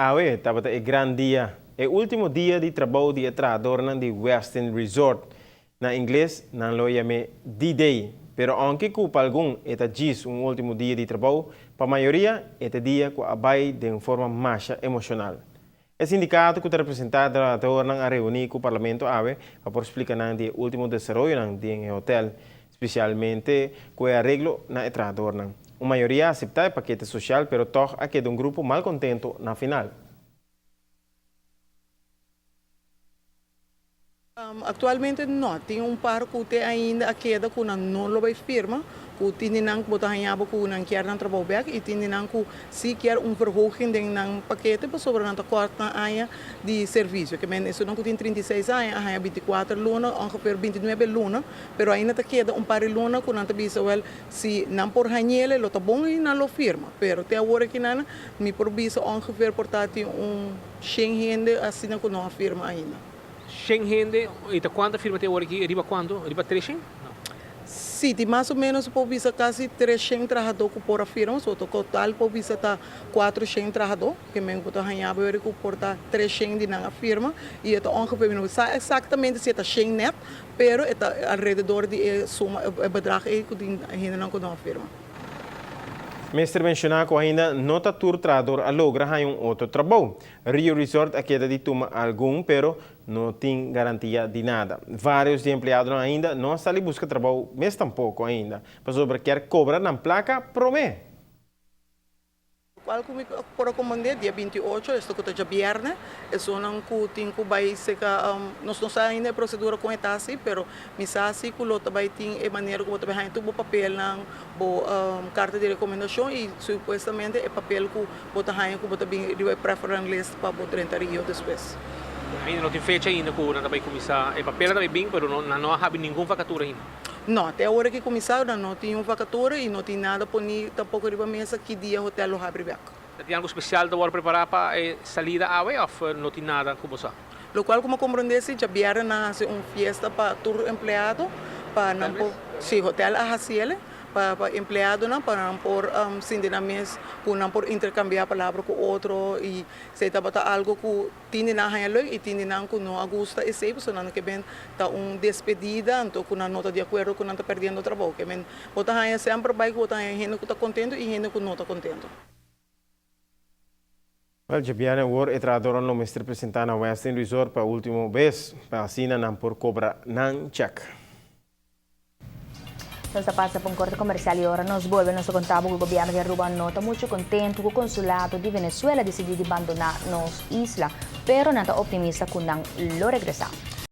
Awe tabata e gran dia, e ultimo dia di trabou di e trahadornan di Westin Resort. Na ingles nan lo yam'é D-Day, pero aunke ku pa algun e ta djis un ultimo dia di trabou, pa mayoria e ta dia ku a bai den un forma masha emoshonal. E sindikato ku ta representá e trahadornan a reuní ku Parlamento awe pa por splika nan di e ultimo desaroyonan den e hotel, spesialmente ku e areglo na e trahadornan. Un mayoria a aseptá e pakete sosial pero tòg a keda un grupo malkontento na final. Aktualmente no. Tin un par ku te ainda a keda ku nan no lo bai firma, ku tin di nan ku bo ta haña bo ku nan kier nan trabou bèk i tin di nan ku si kier un verhoging den nan pakete pasobra nan ta kòrt nan aña di servisio. Ke men esunnan ku tin 36 aña a haña 24 luna, ongeveer 29 luna, pero ainda ta keda un par di luna ku nan ta bisa wèl si nan por hañ'el e lo ta bon i nan lo firma. Pero te awor aki nan mi por bisa ongeveer por ta tin un shen hende asina ku no a firma ainda. Shen hende, i ta kuantu a firma te awor aki? Riba kuantu? Riba treshen? No. Sí, tin mas o ménos por bisa kasi treshen trahadó ku por a firma, so total por bisa ta kuatroshen trahadó, ke men ku ta haña bo ku por ta treshen di nan a firma, i e ta ongeveer, mi no sa eksaktamente si e ta shen nèt, pero e ta alrededor di e suma, e bedrag ei ku tin hendenan ku no a firma. Mester menshoná ku ainda no ta tur trahador a logra haña un otro trabou. Rio Resort a keda di tuma algun, pero no tin garantia di nada. Varios di empleadonan ainda no a sali buska trabou mes tampoko ainda, pasobra kier kobra nan plaka promé. Cual cu mi por a comprende dia 28, esto cu ta djabierne, esunnan cu tin cu bay seca, nos no sa ainda e procedura con e ta haci, pero mi sa si cu lo ta bay tin e manera cu bo ta bay haña tur bo papelnan, bo carta di recomendacion y supuestamente e papel cu bo ta haña cu bo ta bin riba e preferent list pa bo drenta Rio despues. Ainda no tin fecha ainda cu nan ta bay cuminsa, e papelnan ta bay bin pero nan no a habi ningun vacatura ainda. No, te awor ki kuminsá nan no tin un vakatura i no tin nada poní tampoko riba mesa ki dia hotel lo habri bèk. Ta tin algu spesial ta wòrdu prepará pa e salida awe òf no tin nada ku bo sa? Lokual ku mi a komprondé si djabièrnè nan a hasi un fiesta pa tur empleado pa nan por, si hotel a hasi el pa pa empleadonan pa nan por sinti nan mes ku nan por interkambiá palabra ku otro i esei tabata algu ku Tin di nan haña leuk i tin di nan ku no a gusta esei pasobra nan ke ben ta un despedida anto ku nan no ta di akuerdo ku nan ta perdiendo trabou. Ke men bo ta haña semper bai ku bo ta haña hende ku ta kontentu i hende ku no ta kontentu. Wel, djabièrnè awor e trahadornan lo mester presentá na Westin Resort pa último bes pa asina nan por kobra nan chèk. Nos ta pasa pa un korte komersial i ora nos bolbe nos ta konta bo ku gobièrnu di Aruba no ta muchu kontentu ku konsulado di Venezuela disidí di bandoná nos isla, pero nan ta optimista ku nan lo regresá.